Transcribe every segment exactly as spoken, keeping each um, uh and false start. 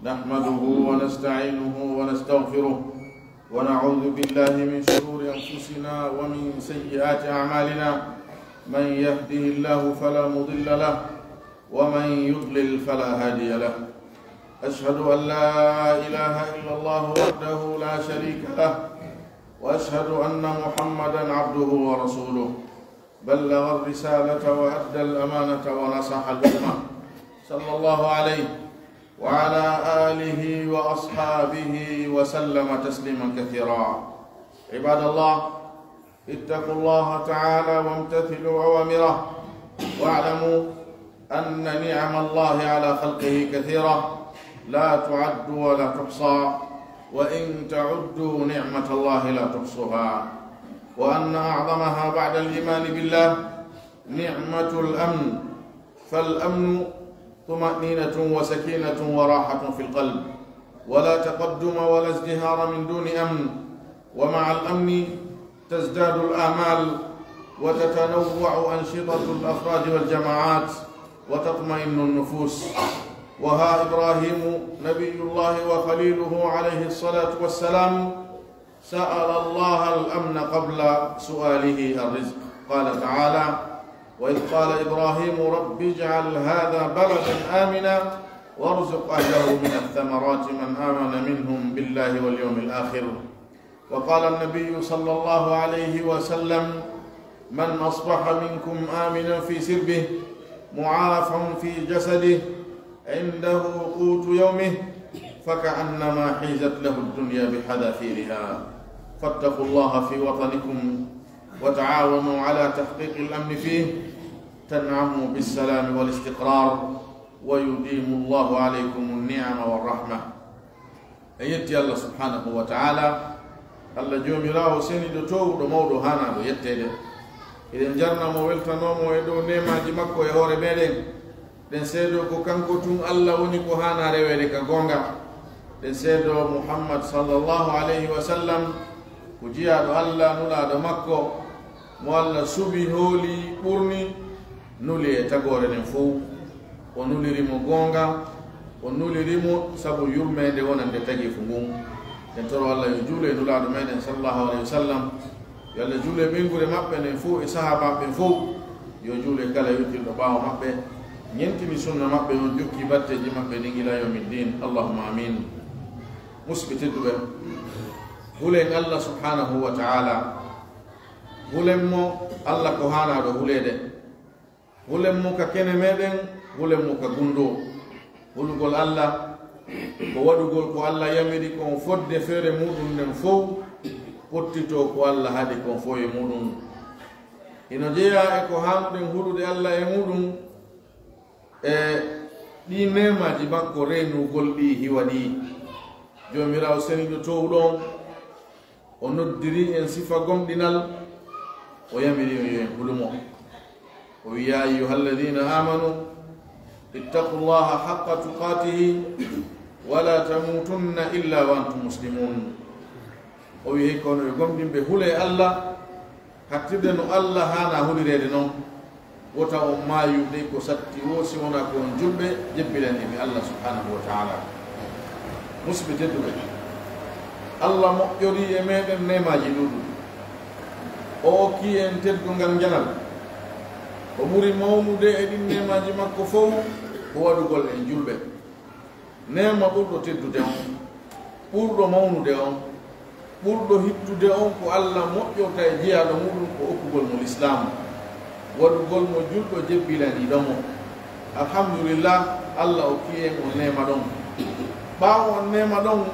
نحمده ونستعينه ونستغفره، ونعوذ بالله من شرور أنفسنا ومن سيئات أعمالنا. من يهده الله فلا مضل له، ومن يضلل فلا هادي له. أشهد أن لا إله إلا الله وحده لا شريك له، وأشهد أن محمدا عبده ورسوله. بلغ الرسالة وأدى الأمانة ونصح الأمة، صلى الله عليه وعلى آله وأصحابه وسلم تسليما كثيرا. عباد الله، اتقوا الله تعالى وامتثلوا أوامره، واعلموا أن نعم الله على خلقه كثيرة لا تعد ولا تحصى، وإن تعدوا نعمة الله لا تحصوها، وأن أعظمها بعد الإيمان بالله نعمة الأمن، فالأمن طمأنينة وسكينة وراحة في القلب، ولا تقدم ولا ازدهار من دون أمن، ومع الأمن تزداد الآمال وتتنوع أنشطة الأفراد والجماعات وتطمئن النفوس. وها إبراهيم نبي الله وخليله عليه الصلاة والسلام سأل الله الأمن قبل سؤاله الرزق. قال تعالى: "وإذ قال إبراهيم رب اجعل هذا بلدا آمنا وارزق أهله من الثمرات من آمن منهم بالله واليوم الآخر." وقال النبي صلى الله عليه وسلم: "من أصبح منكم آمنا في سربه، معافى في جسده، عنده قوت يومه، فكأنما حيزت له الدنيا بحذافيرها." فاتقوا الله في وطنكم، وتعاونوا على تحقيق الأمن فيه، تنعموا بالسلام والاستقرار، ويديم الله عليكم النعم والرحمة. En yetti Allah subhanahu wa ta'ala, Allah Joomiraawo seniiɗo, toowuɗo, mawɗo, haanaaɗo yetteede. Eɗen jarna mo, weltanoo mo e dow neemaaji makko e hoore meɗen. Ɗen seedoo ko kanko tun Allah woni ko haanaa reweede ka goonga. Ɗen seedoo Muhammad sallallahu alayhi wa sallam ko jiyaaɗo Allah, nulaaɗo makko, mo Allah suɓi, hooli, ɓurni, nuli e tagoore nden fow. O nuliri mo goonga, o nuliri mo sabu yurmeende wonande tageefu ngun. En toro Allah yo juulu e nulaaɗo meɗen sallallahu alayhi wa sallam, yo Allah juulu e ɓeynguure maɓɓe nden fow e sahaabaaɓe ɓen fow, yo juulu e kala yottirɗo ɓaawo maɓɓe, ñentini sunna maɓɓe on, jokki batteeji maɓɓe ɗin ila yawmi ddin. Allahumma amin. Musidɓe tedduɓe, hulen Allah subhanahu wa ta'ala. Hulen mo, Allah ko haanaaɗo huleede. Hulen mo ka kene meɗen, hulen mo ka gunndoo. Hulugol Allah ko waɗugol ko Allah yamiri kon fodde feere muɗum nden fow, pottitoo ko Allah haɗi kon fow e muɗum. Hino jeyaa e ko haanuɗen hulude Allah e muɗum, e ɗii neemaaji makko reenugol ɗii hiwa ɗii. Joomiraawo seniiɗo toowuɗo on, o noddirii en sifa gomɗinal, o yamirii en yo en hulu mo. O wi'i: "يا أيها الذين آمنوا اتقوا الله حق تقاته ولا تموتن إلا وأنتم مسلمون." O wi'i: "Hey ko onon ɓe gomɗinɓe, hulee Allah, hattirde no Allah haanaa hulireede non. Wota on maayu dey ko satti woo, si wonaa ko on julɓe, jebbilaniiɓe Allah subhanahu wa ta'ala." Musidɓe tedduɓe, Allah moƴƴorii e meɗen neemaaji ɗuuɗuɗi. O okkii en teddungal njanal. Ko ɓuri mawnude e ɗin neemaaji makko fow ko waɗugol en julɓe. Neema ɓurɗo teddude on, ɓurɗo mawnude on, ɓurɗo hittude on ko Allah moƴƴorta e jiyaaɗo muɗum ko okkugol mo lislaamu, waɗugol mo julɗo jebbilaniiɗo mo. Alhamdulillah, Allah okkii en on neema ɗon. Ɓaawo on neema ɗon,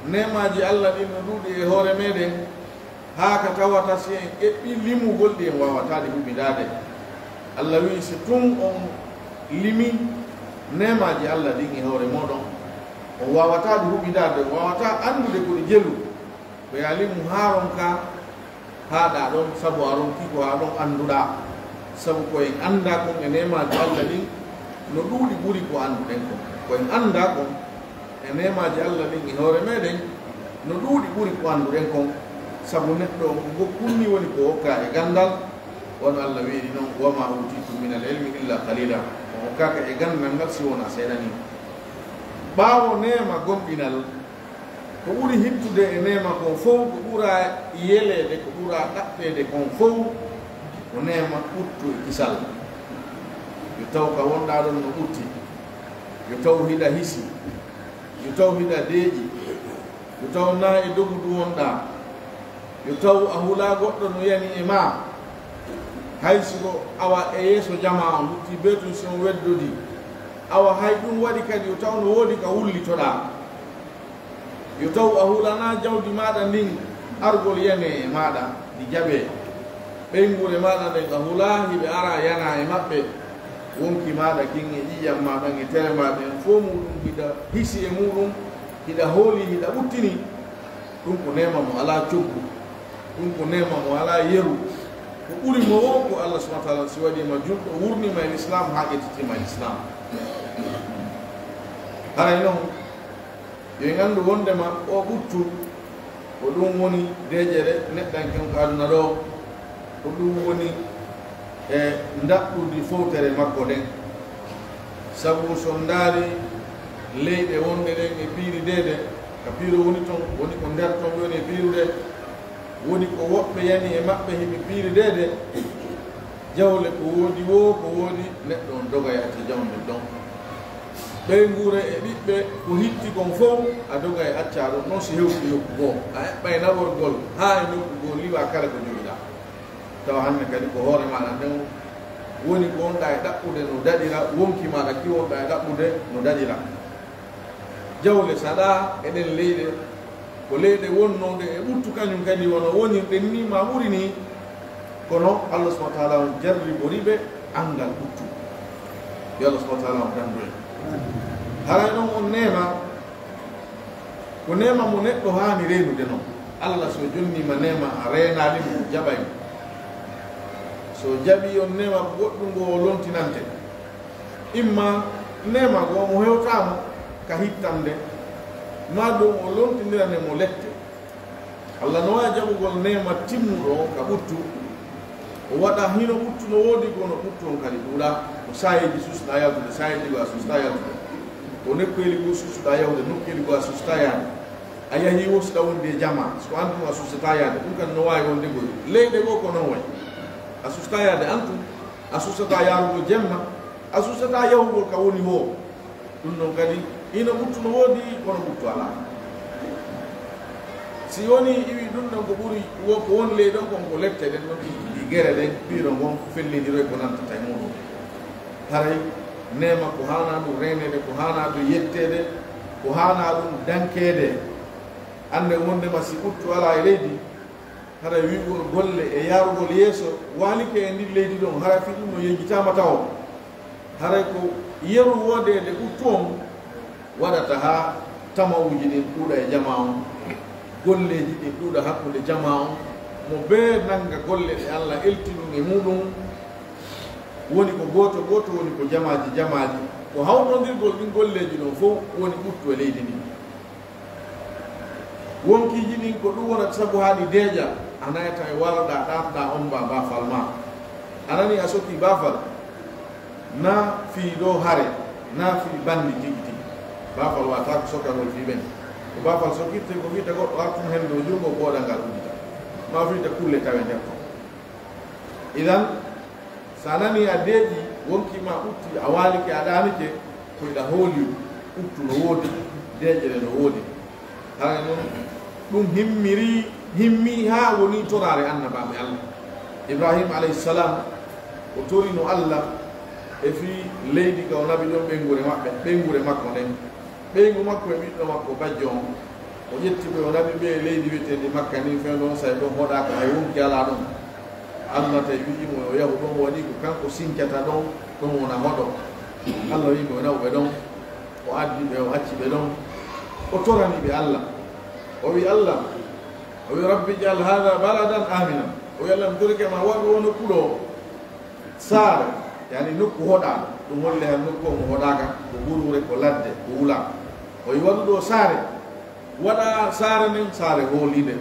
neemaaji Allah ɗin no ɗuuɗi e hoore meɗen, haa ka tawata si en eɓɓii limugol ɗi, en waawataa ɗi huɓindaade. Allah wi'i, si tun on limii neemaaji Allah ɗin e hoore mooɗon, on waawataa ɗi huɓindaade, on waawataa anndude ko ɗi jelu. Ko yo a limu haa ronka, haa ɗaa ɗon, sabu a ronkii ko haa ɗon annduɗaa. Sabu ko en anndaa kon e neemaaji Allah ɗin no ɗuuɗi ɓuri ko annduɗen kon. Ko en anndaa kon e neemaaji Allah ɗin e hoore meɗen no ɗuuɗi ɓuri ko annduɗen kon. Sabu neɗɗo on, ko kunni woni ko okkaa e ganndal, wano Allah wi'iri non: "وما أوتيتم من العلم إلا قليلا." On okkaaka e ganndal ngal si wonaa seeɗa nii. Ɓaawo neema gomɗinal, ko ɓuri hittude e neema kon fow, ko ɓura yeleede, ko ɓura ɗaɓɓeede kon fow, ko neema ɓuttu e kisal. Yo taw ka wonɗaa ɗon no ɓutti, yo taw hiɗa hisi, yo taw hiɗa deeƴi, yo taw naa e dogudu wonɗaa, yo taw a hulaa goɗɗo no yani e maa, hay si ko awa e yeeso jamaa on, lutti bee tun si on weddodii, awa hay ɗun waɗi kadi yo taw no woodi ka wullitoɗaa. Yo taw a hulanaa jawdi maaɗa ndin argol yanee e maaɗa, ndi jaɓee. Ɓeynguure maaɗa nden a hulaa hiɓe ara yanaa e maɓɓe. Wonki maaɗa kin e ƴiiƴan maa ɗan e tere maa ɗen, fow muuɗum hiɗa hisi e muuɗum, hiɗa hoolii, hiɗa ɓuttini. Ɗum ko neema mo alaa coggu. Ɗum ko neema mo alaa yeru. Ko ɓuri mo woo ko Allah subhanahu wa ta'ala si waɗii ma julɗo, wurnii ma e Lislaam, haa ƴettitii ma e Lislaam. Haray non, yo en anndu wonndema oo ɓuttu, ko ɗum woni deeƴere neɗɗanke on ka aduna ɗoo, ko ɗum woni e ndaɗɗudi fowtere makko nden. Sabu so on ndaari leyɗe wonɗe ɗen e piiri deede, ka piiro woni ton, woni ko nder ton woni e piirude, woni ko woɓɓe yani e maɓɓe hiɓe piiri deede, jawle ko woodi woo, ko woodi neɗɗo on dogay acca jawle ɗon. Ɓeynguure e ɓiɓɓe ko hitti kon fow, a dogay accaa ɗon non si hewti nokku goo. A eɓɓay naɓorgol haa e nokku goo liwaa kala ko jogiɗaa. Tawa hannde kadi ko hoore maaɗa nden woni ko wonɗaa e ɗaɓɓude no daɗira, wonki maaɗa ki wonɗaa e ɗaɓɓude no daɗira. Jawle saɗaa e ɗen leyɗe, ko leyɗe wonnooɗe e ɓuttu kañum kadi wano wonirɗen nii maa ɓuri nii, kono Allah subhanahu wa ta'ala on jarribori ɓe anngal ɓuttu. Yo Allah subhanahu wa ta'ala on dandu en. Haray non on neema, ko neema mo neɗɗo haani reenude non. Allah so jonnii ma neema a reenaali mo, o jaɓay mo. So jaɓii on neema, ko goɗɗum goo o lontinante. Imma neema goo mo hewtaa mo ka hittande, maa ɗum o lontindirane mo lette. Allah no waawi jaɓugol neema timmuɗo on ka ɓuttu, o waɗa hino ɓuttu no woodi goo no ɓuttu on kadi ɗuuɗa. Ko saayeeji suusɗaa yaltude, saayeeji goo a suusɗaa yaltude. Ko nokkeeli goo suusɗaa yahude, nokkeeli goo a suusɗaa yaade. A yahii woo si ɗa wondi e jamaa, si ko an tun a suusataa yaade, ɗum kadi no waawi wonde goy. Leyɗe goo ko non wayi. A suusɗaa yaade an tun, a suusataa yaarugol jemma, a suusataa yahugol ka woni woo. Ɗum ɗon kadi, hino ɓuttu no woodi, kono ɓuttu alaa. Si wonii iwii ɗum ɗon ko ɓuri wo-, ko woni ley ɗon kon ko lette ɗen ɗon, ɗi gere ɗen, piiro ngon fellindiroy ko nantata e muuɗum. Haray neema ko haanaa ɗum reeneede, ko haanaa ɗum yetteede, ko haanaa ɗum dankeede. Annden wonndema si ɓuttu alaa e leydi, haray wi'ugol golle e yaarugol yeeso waalike e ndin leydi ɗon, hara fii ɗum no yejjitaama tawo. Haray ko yeru woodeede ɓuttu on waɗata haa tama'uuji ɗin ɗuuɗa e jamaa on, golleeji ɗin ɗuuɗa hakkunde jamaa on, mo bee nannga golle ɗe Alla elti ɗum e muuɗum, woni ko gooto gooto, woni ko jamaaji jamaaji. Ko hawtondirgol ɗin golleeji ɗon fow woni ɓuttu e leydi ndin. Wonkiiji ɗin ko ɗum wonata sabu haa ɗi deeƴa, a nayata e waalɗaa ɗaanɗaa on baa baafal maa. A nanii a sokii baafal, naa fii ɗoo hare, naa fii banndi tigi tigi. Baafal waataako sokagol fii ɓen. Ko baafal sokirtee ko fii ta goɗɗo artun henndu o junngo booɗal ngal uddita. Maa fii ta kulle tawe nder ton. Idan, so a nanii a deeƴii, wonkii maa ɓuttii, a waalike, a ɗaanike, ko hiɗa hoolii ɓuttu no woodi, deeƴere no woodi. Haray non, ɗum himmirii, himmii haa wonii toraare annabaaɓe Alla. Ibraahiima alayhi salaam, o torino Alla e fii leydi ka o naɓi ɗon ɓeynguure maɓɓe, ɓeynguure makko nden. Ɓeyngu makko e ɓiɗɗo makko bajjo on, o ƴetti ɓe, o naɓi ɓe e leydi wi'eteendi Makka ndin, fewndo on saa'i ɗon hoɗaaka, hay wonki alaa ɗon. Alla tawi wi'i mo yo yahu ɗon, o waɗi ko kanko sincata ɗon, ɗon wona hoɗo. Alla wi'i mo yo naɓu ɓe ɗon, o addi ɓe, o acci ɓe ɗon, o torani ɓe Alla. O wi'i Alla, o wi'i, "Rabbi ij'al haadha baladan aaminan." O wi'i Alla, "Mi torike ma, waɗu oo nokku ɗoo saare, yani nokku hoɗaaɗo." Ɗum holli han nokku on mo hoɗaaka, ko ɓuruure, ko ladde, ko wulaa. O wi'i, "Waɗu ɗoo saare, waɗa saare nden, saare hooliinde,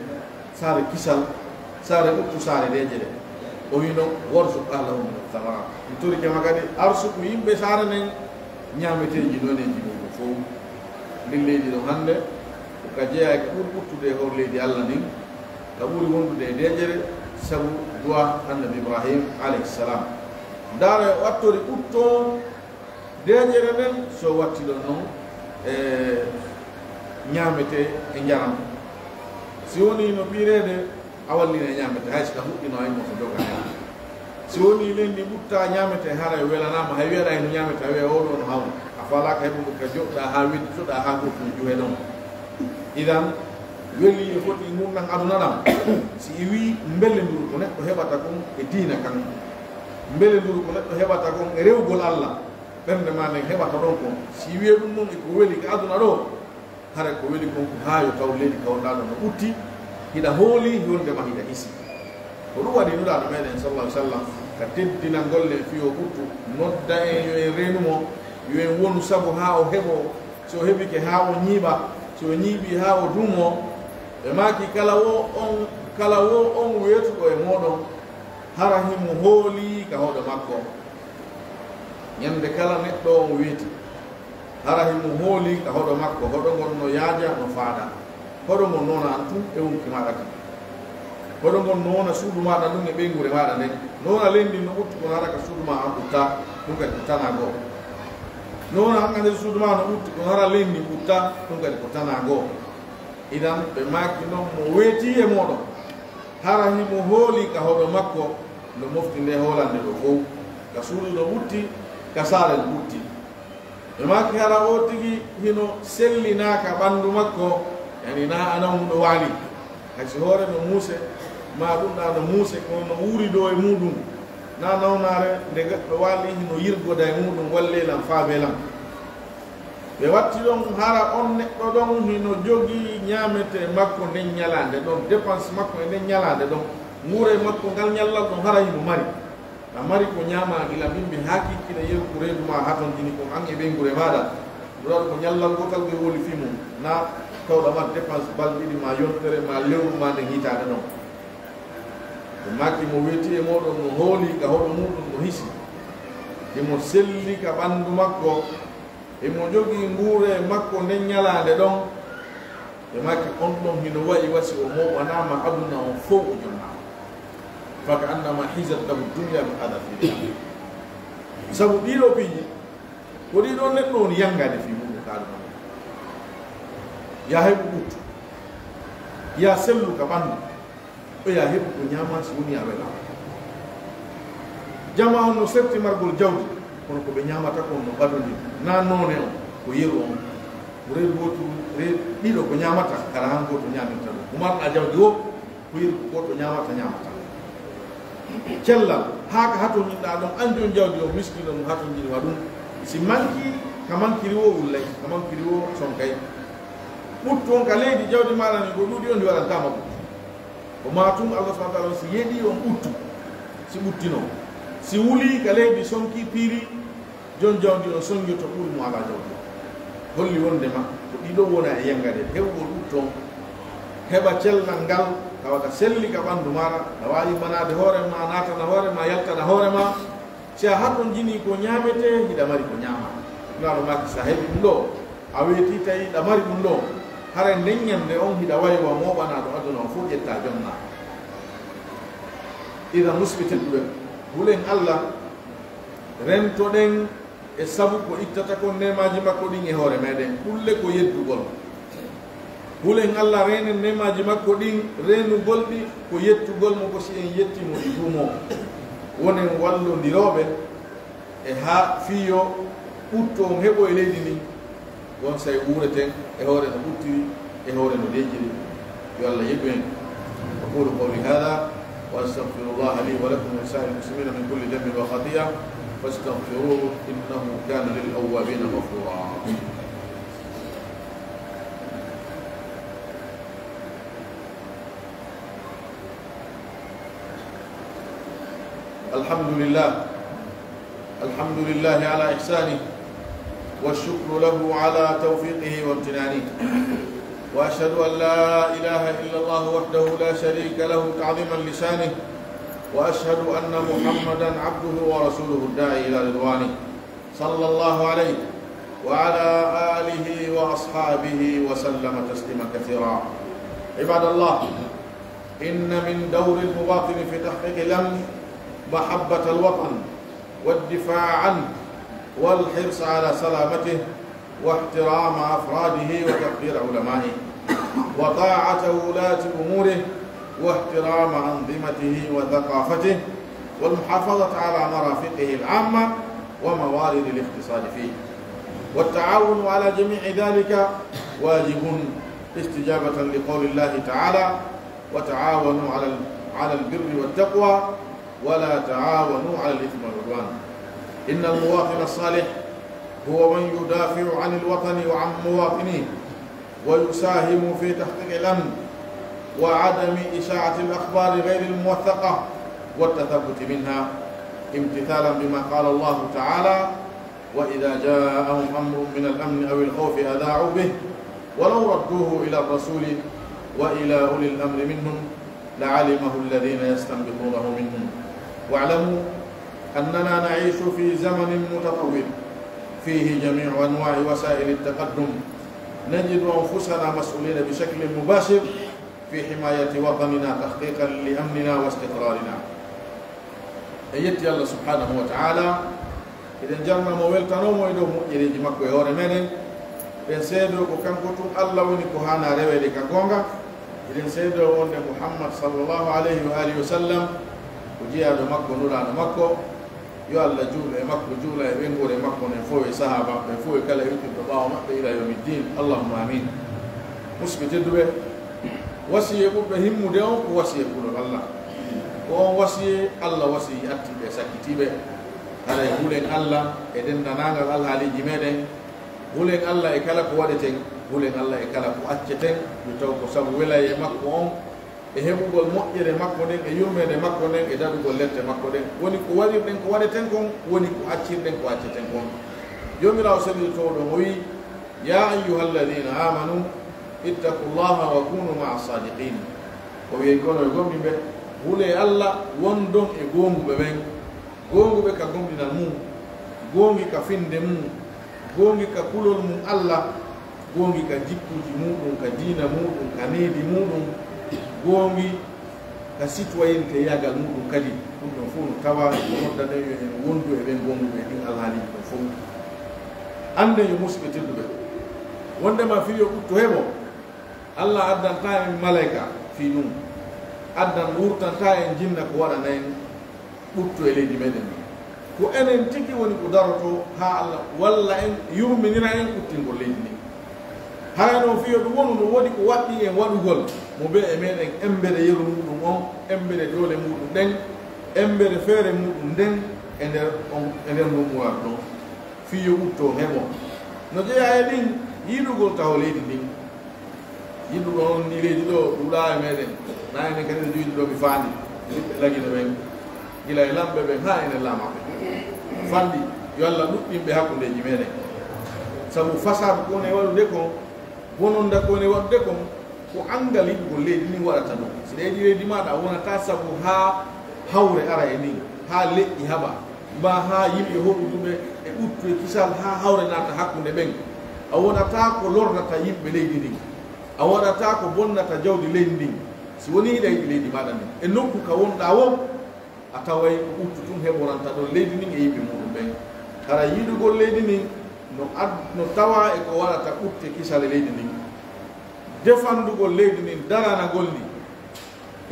saare kisal, saare ɓuttu, saare deeƴere." O wi'i non, "Warzuq ahlahu mina thamaraat." Mi torike ma kadi, arsuku yimɓe saare nden ñaameteeji noneeji muuɗum fow. Ndin leydi ɗon hannde, ko ka jeyaa e ka ɓuri ɓuttude e hoore leydi Alla ndin, ka ɓuri wondude e deeƴere, sabu du'a Annabi Ibrahim alayhi salam. Ndaara o attori ɓutto on, deeƴere nden, so watti ɗon non, e ñaametee e njaram. Si wonii no piireede, a wallina e ñaametee, hay si ka huɗɗino, hay mo so doga hen. Si wonii nden ndi ɓuttaa ñaametee, haray welanaama, hay wi'aɗaa hino ñaametee, a wi'a oo ɗoo no hawna. A faalaaka heɓude ka joɗɗaa haa wedditoɗaa haa goɗɗum juhe ɗon. Idan, welii e foti ngurndan aduna ɗan. Si iwii mbelenduru ko neɗɗo heɓata kon e diina kan, mbelenduru ko neɗɗo heɓata kon e rewugol Alla, ɓernde maa nden heɓata ɗon kon. Si wi'ee ɗum non e ko weli ka aduna ɗoo, hara ko weli kon ko haayo taw leydi ka wonɗaa ɗon no ɓutti, hiɗa hooli wonndema hiɗa hisi. Ko ɗum waɗi Nulaaɗo meɗen sallallahu alaihi wasallam ka teddinangol en fii o ɓuttu, nodda en yo en reenu mo, yo en wonu sabu haa o heɓoo, si o heɓike haa o ñiiɓa, si o ñiiɓii haa o duumoo. Ɓe maaki, kala woo on, kala woo on weetuɗo e mooɗon, hara himo hoolii ka hoɗo makko. Ñande kala neɗɗo on weeti, hara himo hoolii ka hoɗo makko, hoɗo ngon no yaaja, no faada. Hoɗo ngon no wona an tun e wonki maaɗa kan. Hoɗo ngon no wona suudu maaɗa ndun e ɓeynguure maaɗa nden. No wona leydi ndin no ɓutti kono hara ka suudu maa an ɓuttaa, ɗun kadi ko tanaa goo. No wona an ka nder suudu maa no ɓutti kono hara leydi ndin ɓuttaa, ɗun kadi ko tanaa goo. Idan ɓe maaki non mo weetii e mooɗon, hara himo hoolii ka hoɗo makko, no mofti ndee hoolannde ɗoo fow, ka suudu no ɓutti, ka saare no ɓutti. Ɓe maaki hara oo tigi hino sellinaa ka ɓanndu makko, yani naa a naw no waali. Hay si hoore no muuse, maa ɗun ɗaa no muuse, kono no wuuri ɗoo e muuɗun. Naa nawnaare nde goɗɗo waali hino yirgoda e muuɗun, wallee lan, faabee lan. Ɓe watti ɗon hara on neɗɗo ɗon hino jogii ñaametee makko nden ñalaande ɗon, dépense makko e nden ñalaande ɗon, nguuree makko ngal ñallal ɗon hara himo mari. A mari ko ñaamaa gila bimbi haa kiikiiɗe yeru ko reedu maa hatonjini kon an e ɓeynguure maaɗa. Nulaaɗo ko ñallal gootal ɓe woni fii mun, naa tawɗa mar dépense balɗe ɗiɗi maa yontere maa lewru maa nden hitaande ɗon. Ɓe maaki mo weeti e mooɗon no hoolii ka hoɗo muuɗun no hisi. Himo selli ka ɓanndu makko. Himo jogii nguuree makko nden ñalaande ɗon. Ɓe maaki on ɗon hino wa'i wa si o mooɓanaama aduna on fow o jonnaama. Faka annama hizat lahu dunya bi hadha fil akhirah. Sabu ɗii ɗoo piiji, ko ɗii ɗoo neɗɗo woni yanngaade fii muuɗun ka aduna on. Yaa heɓu ɓuttu. Yaa sellu ka ɓanndu. Ɓeya heɓu ko ñaamaa si wonii a welaa. Jamaa on no serti margol jawdi, kono ko ɓe ñaamata kon no ɓadondiri. Naa noone on, ko yeru on. Reedu wootu, reedu ɗiɗo ko ñaamata, hara han gooto ñaamirta ɗum. Ko marɗaa jawdi woo, ko yeru ko gooto ñaamata, ñaamata. Cellal, haa ka hatonjinɗaa ɗon, an jon jawdi on, miskiino mo hatonjini wa ɗum. Si mankii, ka mankiri woo wullay, ka mankiri woo sonkay. Ɓuttu on ka leydi jawdi maaɗa ndin, ko ɗuuɗi on ndi waɗantaama ɓuttu. Ko maa tun Allah subhanahu wa ta'ala si yeɗii on ɓuttu, si ɓuttinoo, si wulii ka leydi, sonkii, piirii, jon jawdi on sonjoto ɓuri mo alaa jawdi on. Holli wondema ko ɗii ɗoo wona e yangade heɓugol ɓuttu on, heɓa cellal ngal, tawa ka selli ka ɓanndu maaɗa, a waawi manaade hoore maa, naatana hoore maa, yaltana hoore maa. Si a hatonjinii ko ñaametee, hiɗa mari ko ñaamaa. Nulaaɗo maaki, si a heɓii ɗum ɗoo, a weetii tawi hiɗa mari ɗum ɗoo, haray nden ñannde on hiɗa wa'i wa mooɓanaaɗo aduna on fow ƴettaa jonnaa. Idan, musidɓe tedduɓe, hulen Alla, rentoɗen e sabu ko ittata kon neemaaji makko ɗin e hoore meɗen, kulle ko yeddugol. Hulen Alla, reenen neemaaji makko ɗin, reenugol ɗi ko yettugol mo, ko si en yettii mo ɗi duumoo. Wonen wallondirooɓe e haa fii yo ɓuttu on heɓo e leydi ndin, on say wuureten e hoore no ɓuttiri, e hoore no deƴƴiri. Yo Alla yeɗu en. أقول قولي هذا وأستغفر الله لي ولكم ولسائر المسلمين من كل ذنب وخطيئة فاستغفروه إنه كان للأوابين غفورا. الحمد لله. الحمد لله على إحسانه، والشكر له على توفيقه وامتنانه، وأشهد أن لا إله إلا الله وحده لا شريك له تعظيما لشانه، وأشهد أن محمدا عبده ورسوله الداعي إلى رضوانه، صلى الله عليه وعلى آله وأصحابه وسلم تسليما كثيرا. عباد الله، إن من دور المواطن في تحقيق الأمن محبة الوطن والدفاع عنه والحرص على سلامته واحترام أفراده وتقدير علمائه وطاعة ولاة أموره واحترام أنظمته وثقافته والمحافظة على مرافقه العامة وموارد الاقتصاد فيه والتعاون على جميع ذلك واجب استجابة لقول الله تعالى: "وتعاونوا على ال-، على البر والتقوى ولا تعاونوا على الإثم والعدوان". إن المواطن الصالح هو من يدافع عن الوطن وعن مواطنيه، ويساهم في تحقيق الأمن وعدم إشاعة الأخبار غير الموثقة والتثبت منها، امتثالا بما قال الله تعالى: "وإذا جاءهم أمر من الأمن أو الخوف أذاعوا به ولو ردوه إلى الرسول وإلى أولي الأمر منهم لعلمه الذين يستنبطونه منهم". واعلموا أننا نعيش في زمن متطور فيه جميع أنواع وسائل التقدم نجد أنفسنا مسؤولين بشكل مباشر في حماية وطننا تحقيقا لأمننا واستقرارنا. En yetti Allah subhanahu wa ta'ala, eɗen jarna mo, weltanoo mo e dow moƴƴereeji makko e hoore meɗen. Eɗen seedoo ko kanko tun Allah woni ko haanaa reweede ka goonga. Eɗen seedoo wonde Muhammad sallallahu alayhi wa alihi wa sallam ko jeyaaɗo makko, nulaaɗo makko. Yo Allah juulu e makko, juula e ɓeynguure makko nden fow e sahaaba ɓen fow e kala yottinɗo ɓaawo maɓɓe ila yawmi ddin. Allahumma amin. Musidɓe tedduɓe, wasiyee ɓurɗo himmude on ko wasiyee kulol Allah. Ko on wasiyee Allah wasiyii artiiɓe e sakkitiiɓe. Haray hulen Allah e denndaangal alhaaliiji meɗen. Hulen Allah e kala ko waɗeten, hulen Allah e kala ko acceten, yo taw ko sabu welayee makko on, e heɓugol moƴƴere makko nden, e yurmeende makko nden, e daɗugol lette makko ɗen. Woni ko waɗirɗen ko waɗeten kon, woni ko accirɗen ko acceten kon. Joomiraawo sellitooɗo on o wi'i: "يا أيها الذين آمنوا اتقوا الله وكونوا مع الصادقين". O wi'i: "Kono yo gomɗinɓe, hulee Allah, wondon e goonguɓe ɓen." Goonguɓe ka gomɗinal mum, goongi ka finnde mum, goongi ka kulol mum Allah, goongi ka jikkuuji muɗum, ka diina muɗum, ka needi muɗum, goongi ka sitwayenteyaagal muɗum kadi. Ɗum ɗon fow no tawaa ko noddaɗen yo en wondu e ɓen goonguɓe e ɗin alhaaliiji ɗon fow. Annden yo musidɓe tedduɓe, wondema fii yo ɓuttu heɓo, Allah addantaa en malayka fii ɗum, addan wurtantaa en jinna ko waɗana en ɓuttu e leydi meɗen ndi. Ko enen tigi woni ko darotoo haa Allah walla en, yurminira en ɓuttingol leydi ndin. Hara non fii yo ɗum wonu no woodi ko waɗɗii en waɗugol mo bee e meɗen emmbere yeru muɗum on, emmbere doole muɗum ɗen, emmbere feere muɗum nden e nder on, e nder ndun mural ɗon. Fii yo ɓuttu on heɓo. No jeyaa e ɗin yiɗugol taho leydi ndin. Yiɗuɗo on nii leydi ɗoo ɗuuɗaa e meɗen. Na enen kadi no jogiɗo mi faandi. Ɓiɓɓe Lagine ɓen, gila e lamɓe ɓen haa enen laamaaɓe. Fanɗi, yo Allah ɗuɗɗin ɓe hakkundeeji meɗen. Sabu fasaadu ko woni e waɗude kon, bononda ko woni e waɗude kon, ko anngal yiɗugol leydi ndin waɗata ɗum. Si ɗa yiɗi leydi maaɗa, a wonataa sabu haa hawre ara e ndin, haa leƴƴi haɓa, maa haa yimɓe hoɗuduɓe e ɓuttu e kisal, haa hawre naata hakkunde ɓen. A wonataa ko lorrata yimɓe leydi ndin. A waɗataa ko bonnata jawdi leydi ndin. Si wonii hiɗa yiɗi leydi maaɗa ndin, e nokku ka wonɗaa won, a taway ko ɓuttu tun heɓoranta ɗon leydi ndin e yimɓe muɗum ɓen. Hara yiɗugol leydi ndin no ad-, no tawaa e ko waɗata ɓuttu e kisal e leydi ndin. Defandugol leydi ndin, daranagol ndi,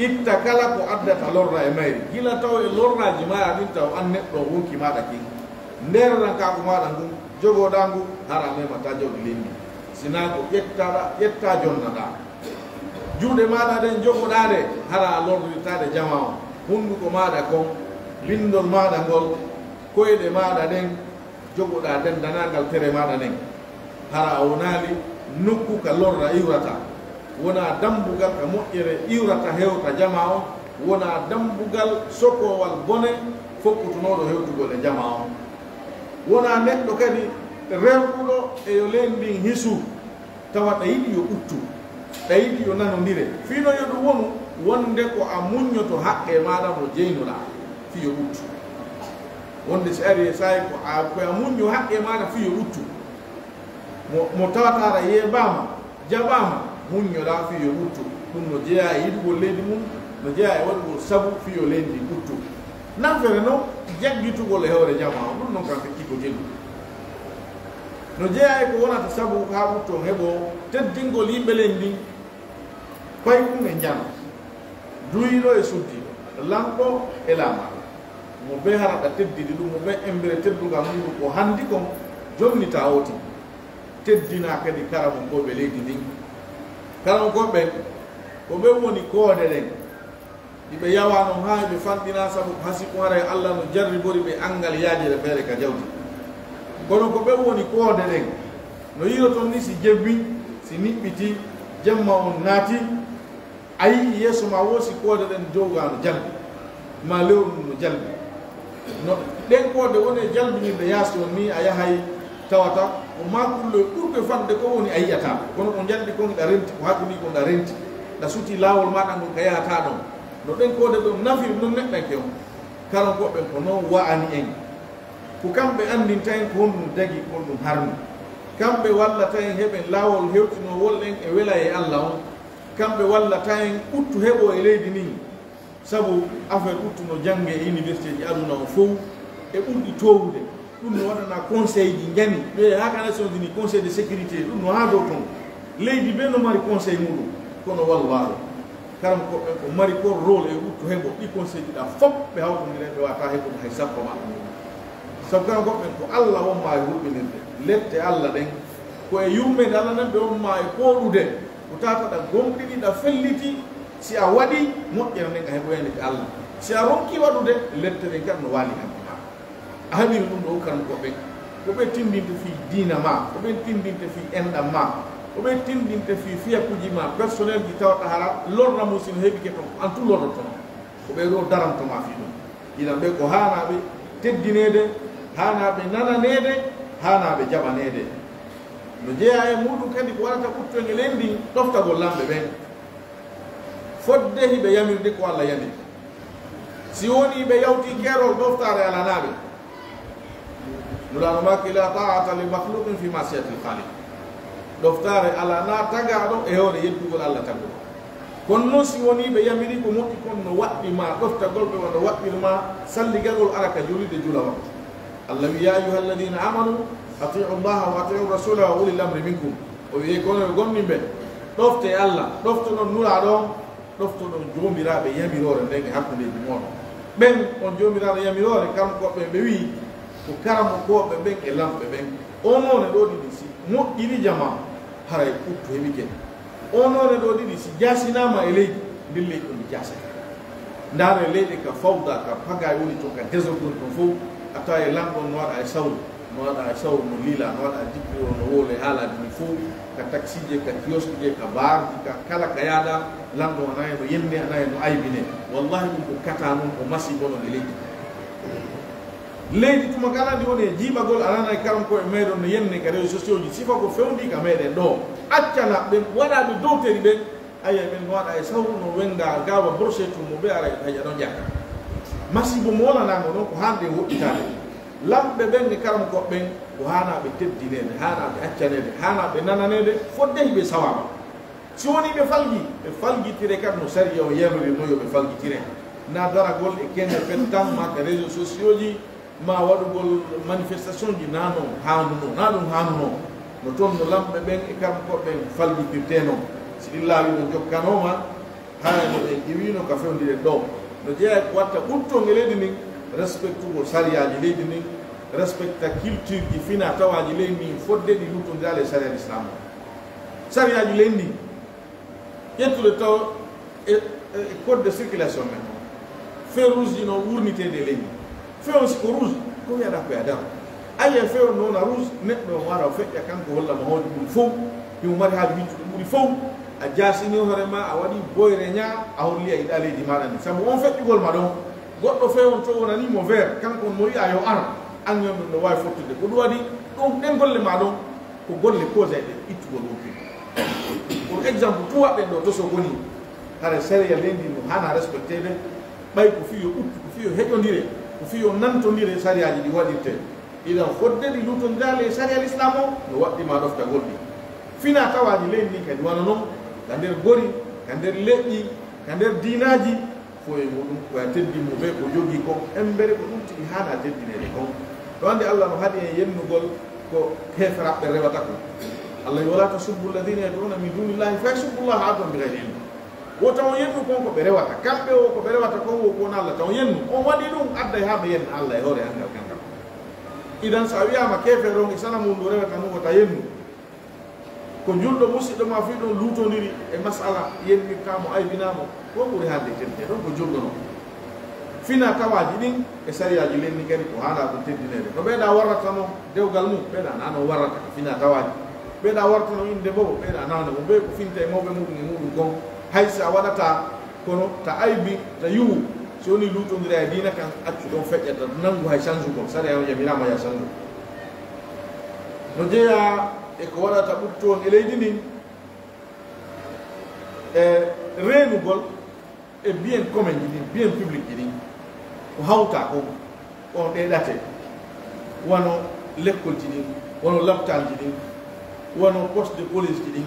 itta kala ko addata lorra e mayri, gila taw e lorraaji maaɗa ɗin, taw an neɗɗo wonki maaɗa kin. Ndeeranankaaku maaɗa ngun, jogoɗaa ngu, hara a memataa jawdi leydi ndin. Sinaa ko ƴettaɗaa, ƴettaa jonnaɗaa. Juuɗe maaɗa ɗen jogoɗaa ɗe, hara a lorrirtaa ɗe jamaa on. Hunnduko maaɗa kon, binndol maaɗa ngol, koyɗe maaɗa ɗen, jogoɗaa denndanangal tere maaɗa nden. Hara a wonaali nokku ka lorra iwrata, wonaa dambugal ka moƴƴere iwrata hewta jamaa on, wonaa dambugal sokoowal bone fokkutunooɗo hewtugol e jamaa on. Wonaa neɗɗo kadi rerɗuɗo e yo leydi ndin hisu, tawa ɗa yiɗi yo ɓuttu, ɗa yiɗi yo nanondire. Fii non yo ɗum wonu wonde ko a muññoto haqqee maaɗa mo jeynoɗaa fii yo ɓuttu. Wonde si arii e saa'i ko a, ko a muñño haqqee maaɗa fii yo ɓuttu. Mo, mo tawata hara yeebaama, jaɓaama, muññoɗaa fii yo ɓuttu. Ɗun no jeyaa e yiɗugol leydi mun, no jeyaa e waɗugol sabu fii yo leydi ndin ɓuttu. Nafere non, jaggitugol e hoore jamaa on, ɗun non kam feƴƴi ko jelu. No jeyaa e ko wonata sabu haa ɓuttu on heɓoo teddingol yimɓe leydi ndin. Pay ɗun e njano, duyiiɗo e suddiiɗo, lanɗo e laamaaɗo. Mo bee hara ɗa teddidi ɗun, mo bee emmbere teddungal mun ɗun, ko hanndi kon jonnitaa oo tigi. Teddinaa kadi karamokooɓe leydi ndin. Karamokooɓe ɓen, ko ɓen woni koode ɗen. Hiɓe yawaa non haa hiɓe fanɗinaa, sabu ko hasii ko haray Alla no jarribori ɓe anngal yaajere feere ka jawdi. Kono ko ɓen woni koode ɗen. No yi'oton ni, si jemmi, si niɓɓitii, jemma on naatii, a yi'ii yeeso maa woo si koode ɗen dowgaa no jalbi, maa lewru ndun no jalbi. No ɗen koode woni e jalbinirde yaasi on nii, a yahay tawata ko maa kulloy ɓurɓe fanɗude kon woni a yi'ataa. Kono ko njanɗi kon hiɗa renti, ko haɓɓinii kon hiɗa renti, ɗa sutii laawol maaɗa ngol ka yahataa ɗon. No ɗen koode ɗon nafiri non neɗɗanke on. Karankooɓe ɓen ko non wa'ani en. Ko kamɓe anndinta en ko honɗun dagii, ko honɗun harmi. Kamɓe wallata en heɓen laawol hewtinoowol en e welayee Alla on. Kamɓe wallata en ɓuttu heɓoo e leydi ndin. Sabu affaire ɓuttu no janngee e universitéeji aduna on fow, e ɓurɗi toowude. Ɗun no waɗanaa conseilji njani, ɓe haa ka Nations Unies, Conseil de sécurité, ɗun no haa dow ton. Leydi bee no mari conseil muɗun, kono wallaahi, karamokooɓe ɓen ko mari kon rôle e ɓuttu heɓoo, ɗi conseilji ɗin fow ɓe hawtondiri, ɓe waawataa heɓude hay sappo maa. Sabu karamokooɓe ɓen ko Alla wonmaa e hulɓinirde. Lette Alla ɗen, ko e yurmeende Alla nden ɓe wonmaa e pooɗude. Ko tawata ɗa gomɗini, ɗa felliti, si a waɗii, moƴƴere nden a heɓoyay nde ka Alla. Si a ronkii waɗude, lette ɗen kadi no waali e maa. A heɓiri ɗun ɗoo karamokooɓe ɓen. Ko ɓe tinndinte fii diina maa, ko ɓe tinndinte fii enɗan maa, ko ɓe tinndinte fii fiyakuuji maa personnel ji, tawata hara lorra mun si no heɓike ton, an tun lorroto ma. Ko ɓee ɗoo daranto maa fii ɗun. Inan ɓe ko haanaaɓe teddineede, haanaaɓe nananeede, haanaaɓe jaɓaneede. No jeyaa e muɗun kadi ko waɗata ɓuttu en e leydi ndin, ɗoftagol lamɓe ɓen. Fodde hiɓe yamirde ko Alla yamiri. Si wonii ɓe yawtii keerol ɗoftaare alanaaɓe, Nulaaɗo maaki, "لا طاعة لمخلوق في معصية الخالق." Ɗoftaare alanaa tagaaɗo e hoore yeddugol Alla taguɗo. Kono non si wonii ɓe yamiri ko moƴƴi kon no waɗɗi maa ɗoftagol ɓe, wano waɗɗiri maa salligagol ara ka julirde juula waktu. Alla wi'i, "يا أيها الذين آمنوا أطيعوا الله وأطيعوا الرسول وأولي الأمر منكم." O wi'i, "Ko onon ɓe gomɗinɓe, ɗoftee Alla, ɗoftoɗon Nulaaɗo on, ɗoftoɗon joomiraaɓe yamiroore nden e hakkundeeji mooɗon." Ɓen on joomiraaɓe yamiroore, karamokooɓe ɓen ɓe wi'i, ko karamokooɓe ɓen e lamɓe ɓen. Oo noone ɗoo ɗiɗi si moƴƴiri jamaa, haray ɓuttu heɓike. Oo noone ɗoo ɗiɗi si jaasinaama e leydi, ndin leydi on ndi jaasete. Ndaaree leyɗe ka fawda, ka pagaay woni ton, ka désordre woni ton fow, a taway lanɗo on no waɗa e sawru, no waɗa e sawru, no liila, no waɗa jippiro, no wowla e haalaaji ɗin fow, ka taksiije, ka kioskuuje, ka baarji, ka kala ka yaaɗa, lanɗo on ana e no yenne, ana e no aybine. Wallahi ɗun ko kata non, ko masiibo non e leydi. Leydi tuma kala ndi woni e jiiɓagol, a nanay karamokooɓe meɗen no yenne ka réseaux sociaux ji, sifa ko fewndii ka meɗen ɗoo. Accana ɓen waɗaaɓe dowteri ɓen, a yi'ay ɓen no waɗa e sawru, no wennga gaaba brochette mo ɓe ara e taƴa ɗon ƴakka. Masiibo mo wonanaango non ko haanɗen woɗɗitaade. Lamɓe ɓen e karamokooɓe ɓen ko haanaa ɓe teddineede, haanaa ɓe accaneede, haanaa ɓe nananeede, fodde hiɓe sawaama. Si wonii ɓe falgi, ɓe falgitire kadi no sariya on yamiri non yo ɓe falgitire. Naa daragol e kene fettan, maa ka réseaux sociaux ji, maa waɗugol manifestation ji, naa non haanunoo, naa ɗun haanunoo. No ton no lamɓe ɓen e karamokooɓe ɓen falgitirtee non. Si ɗin laawi no jokkanooma, hara no ɓe ƴewiino ka fewndire ɗoo. No jeyaa e ko watta ɓuttu on e leydi ndin, respectugol sariyaaji leydi ndin, respecta culture ji, fina tawaaji leydi ndin, fodde ɗi luttondiraali e sariya Lislaam on. Sariyaaji leydi ndin, ƴettude taw e, e, e code de circulation men on. Feu rouge ji no wurniteede e leydi. Feu on si ko rouge, ko wi'aɗaa ko yo a daru. A yi'ay feu on no wona rouge, neɗɗo on wara o feƴƴa kanko holla ma hoore mun fow, himo mari haaju wiccude ɓuri fow. A jaasinii hoore maa, a waɗii boyre ñaa, a holli a yiɗaa leydi maaɗa ndin. Sabu on feƴƴugol ma ɗon, goɗɗo feu on to wonanii mo vert, kanko on mo wi'aa yo ar, an on ɗon no waawi fottude. Ko ɗun waɗi ɗun, ɗen golle maa ɗon, ko golle koosayɗe ittugol wonkii. Pour exemple, tuuwaaɓe ɗoo to so woni, hara sariya leydi no haana respecteede, ɓay ko fii yo ɓuttu, ko fii yo heƴondire, ko fii yo nantondire sariyaaji ɗi waɗirtee. Idan fodde ɗi luutondiraali e sariya Lislaam on, no waɗɗi ma ɗoftagol ɗi. Fina tawaaji leydi ndin kadi wano non, ka nder gori, ka nder leƴƴi, ka nder diinaaji, fow e muɗum, ko ya teddin mo ɓe ko jogii kon, embere ko ɗum tigi haanaa teddineede kon. Ɗo anndi Allah no haɗi en yennugol ko heeferaaɓe rewata kon. Allah wi, "Wala tasubbu alladhina yad'una min dunillahi fa yasubbu Allaha adwan bi ghayri ilm." Wo taw yennu kon ko ɓe rewata. Kamɓe wo ko ɓe rewata kon wo ko wona Allah taw yennu. On waɗi ɗum adday haa ɓe yenna Allah e hoore angal kangal. Idan so a wiyaama keefeero on e sanamu ndu rewata ndu wota yennu. Ko julɗo musiɗɗo ma fii ɗon luutondiri e masala yennirtaa mo, aybinaa mo. Ko ɓuri haalde tente ɗon ko julɗo non. Fina tawaaji ɗin e sariyaaji lenni kadi ko haanaa ɗum teddineede. No ɓeyɗaa warrata non dewgal mum, ɓeyɗaa naa non warrata ka fina tawaaji. Ɓeyɗaa warta non innde bobo, ɓeyɗaa naa non mo. Ɓey ko finta e mawɓe muɗum e muɗum kon. Hay si a waɗataa, kono ta aybi, ta yuwu, si wonii luutondira e diina kan, accu ɗon feƴƴa, ta nangu hay sanjugol. Sariya on yamiraama yo a sanju. No jeyaa e ko waɗata ɓuttu on e leydi ndin, e reenugol e bien commun ji ɗin, bien public ji ɗin, ko hawtaa kon, on ɗee ɗate, wano lekkolji ɗin, wano laptalji ɗin, wano poste de police ji ɗin,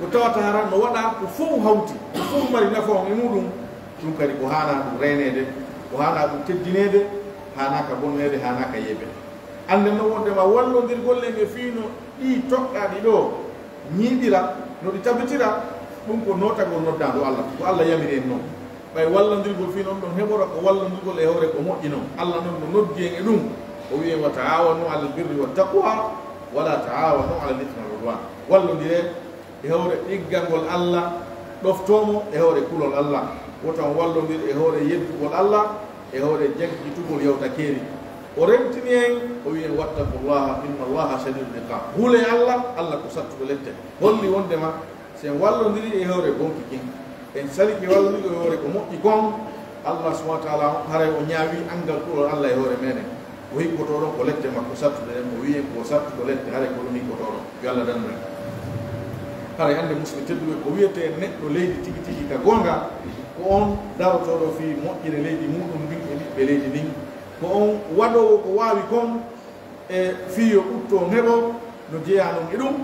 ko tawata hara no waɗa ko fow hawti, ko fow mari nafa on e muɗum, ɗum kadi ko haanaa ɗum reeneede, ko haanaa ɗum teddineede, haanaa ka bonneede, haanaa ka yeebeede. Annden non wonndema wallondirgol en e fii no ɗii toɗɗaaɗi ɗoo ñiiɓira, no ɗi tabitira, ɗum ko nootagol noddaandu Allah, ko Allah yamiri en non. Ɓay wallondirgol fii non ɗon heɓora ko wallondirgol e hoore ko moƴƴi non. Allah non no noddi en e ɗum, o wi'i en, "Wa ta'awanu alal birri wa taqwa, wa la ta'awanu alal ithmi wal udwan." Wallondiree e hoore ɗiggangol Allah, ɗoftoo mo e hoore kulol Allah. Wota on wallondir e hoore yeddugol Allah, e hoore jaggitugol yawta keeri. O rentini en, o wi'i en, "Wattaqullaha, inna Allaha shadidul iqab." Hulee Allah, Allah ko sattuɗo lette. Holli wondema, si en wallondiri e hoore bonki kin, en salike wallondirgol e hoore ko moƴƴi kon, Allah subhanahu wa ta'ala haray o ñaawi angal kulol Allah e hoore meɗen. Ko hikkotoo ɗon ko lette makko sattuɗe ɗen, o wi'i en ko sattuɗo lette, haray ko ɗum hikkotoo ɗon. Yo Allah dandu en. Haray annde musidɓe tedduɓe, ko wi'etee neɗɗo leydi tigi tigi ka goonga, ko on darotooɗo fii moƴƴere leydi muɗum ndin e ɓiɓɓe leydi ndin. Ko on waɗoowo ko waawi kon e fii yo ɓuttu on heɓo no jeyaa non e ɗum,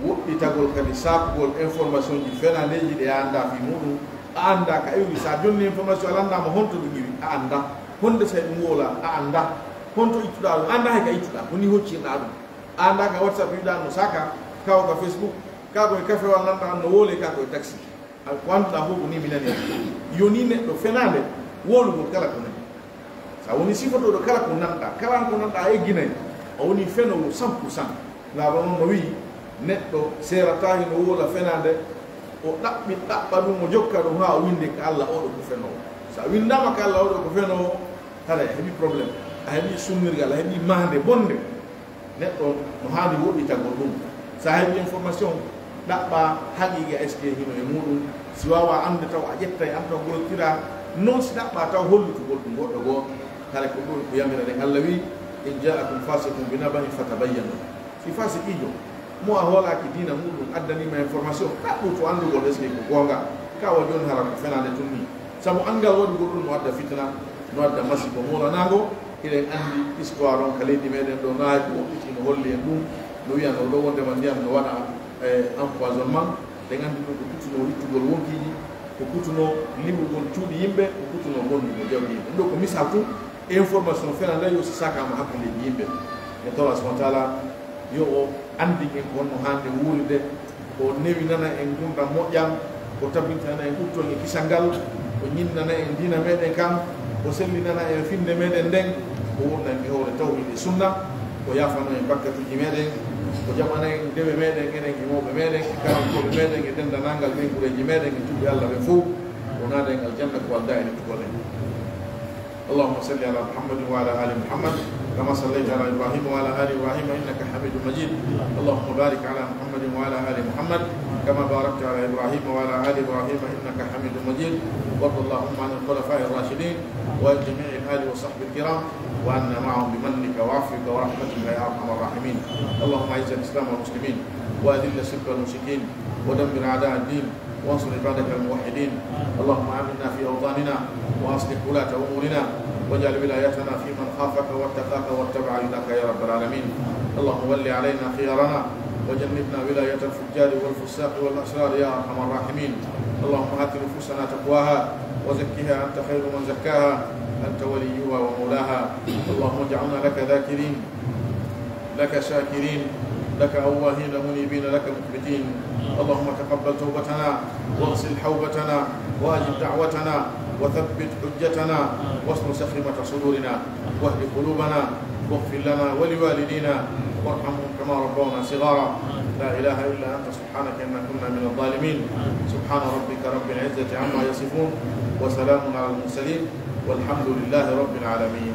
woɗɗitagol kadi saakugol information ji fenaandeeji ɗi a anndaa fii muɗum, a anndaa ka iwri. Sa jonni information a lanndaama honto ɗum iwi, a anndaa. Honde sey ɗum woola, a anndaa. Honto ittuɗaa ɗum, a anndaa hay ka ittuɗaa, ko ni hoccirɗaa ɗum. A anndaa ka WhatsApp wiɗaa no saaka, kaw ka Facebook, kaa ko e kafewal nanɗaa no woolee, kaa ko e taxi. A, ko annduɗaa fof ko nii mi nani. Yonii neɗɗo fenaande wowlugol kala ko nani. So a wonii sifotooɗo kala ko nanɗaa, kala ko nanɗaa a egginay, a wonii fenoowo cent pour cent. Laaɓa non no wi'i, neɗɗo seerataa hino wowla fenaande, o ɗaɓɓi, ɗaɓɓa ɗum, o jokka ɗum haa o winndee ka Alla, oo ɗoo ko fenoowo. So a winndaama ka Alla, oo ɗoo ko fenoowo, haray a heɓii problème, a heɓii sunnirgal, a heɓii maande bonnde. Neɗɗo no haani woɗɗitagol ɗum. So a heɓii information, ɗaɓɓaa haqiiqa est-ce que hino e muuɗum. Si waawaa anndude taw a ƴettay an taw golliraa. Non si ɗaɓɓaa taw hollitugol ɗum goɗɗo goo. Hara ko ɗum ko yamireɗen. Alla wi'i, "In ja'akum fasiqun bi naba'in fatabayyanu." Si fasiqiijo mo a hoolaaki diina muuɗum addanii ma information, ɗaɓɓu to anndugol est-ce que ko goonga. Ka wa jooni hara ko fenaande tun nii. Sabu anngal waɗugol ɗum no adda fitina, no adda masiibo moolanaango. Hiɗen anndi histoire on ka leydi meɗen ɗo, no hay ko woɗɗiti no holli en ɗum. No wi'anoo ɗo wondema ndiyam no waɗa, eh, empoisonnement. Ɗen anndi ɗum ko kutunoo ittugol wonkiiji, ko kutunoo liɓugol cuuɗi yimɓe, ko kutunoo bonnugol jawdi yimɓe. Ɗum ɗo ko misal tun, information fenaande yo si sakaama hakkundeeji yimɓe. E toro subhanahu wa ta'ala yo o anndin en ko honno haanɗen wuuride, o newinana en ngurndan moƴƴan, o tabintinana en ɓuttu on e kisal ngal, o ñinnana en diina meɗen kan, o sellinana en finnde meɗen nden, o wonna en e hoore tawhiid e sunna, o yaafano en bakkatuuji meɗen, o jaɓana en dewe meɗen, enen e mawɓe meɗen, e karankooɓe meɗen, e denndanangal ɓeynguureeji meɗen, e julɓe Alla ɓen fow, o naada en aljanna ko aldaa en e tugol en. اللهم صل على محمد وعلى آل محمد كما صليت على إبراهيم وعلى آل إبراهيم إنك حميد مجيد. اللهم بارك على محمد وعلى آل محمد كما باركت على إبراهيم وعلى آل إبراهيم إنك حميد مجيد. وارض اللهم عن الخلفاء الراشدين وعن جميع الآل والصحب الكرام وعنا معهم بمنك وعفوك ورحمتك يا أرحم الراحمين. اللهم أعز الإسلام والمسلمين وأذل الشرك والمشركين ودمر أعداء الدين وانصر عبادك الموحدين. اللهم آمنا في أوطاننا وأصلح ولاة أمورنا. واجعل ولايتنا في من خافك واتقاك واتبع رضاك يا رب العالمين. اللهم ول علينا خيارنا وجنبنا ولاية الفجار والفساق والأشرار يا أرحم الراحمين. اللهم آت نفوسنا تقواها وزكها أنت خير من زكاها أنت وليها ومولاها. اللهم اجعلنا لك ذاكرين لك شاكرين، لك أواهين منيبين، لك مخبتين. اللهم تقبل توبتنا، واغسل حوبتنا، وأجب دعوتنا، وثبت حجتنا، واصلح سخيمة صدورنا، واهد قلوبنا، واغفر لنا ولوالدينا، وارحمهم كما ربونا صغارا. لا إله إلا أنت سبحانك إنا كنا من الظالمين. سبحان ربك رب العزة عما يصفون، وسلام على المرسلين، والحمد لله رب العالمين.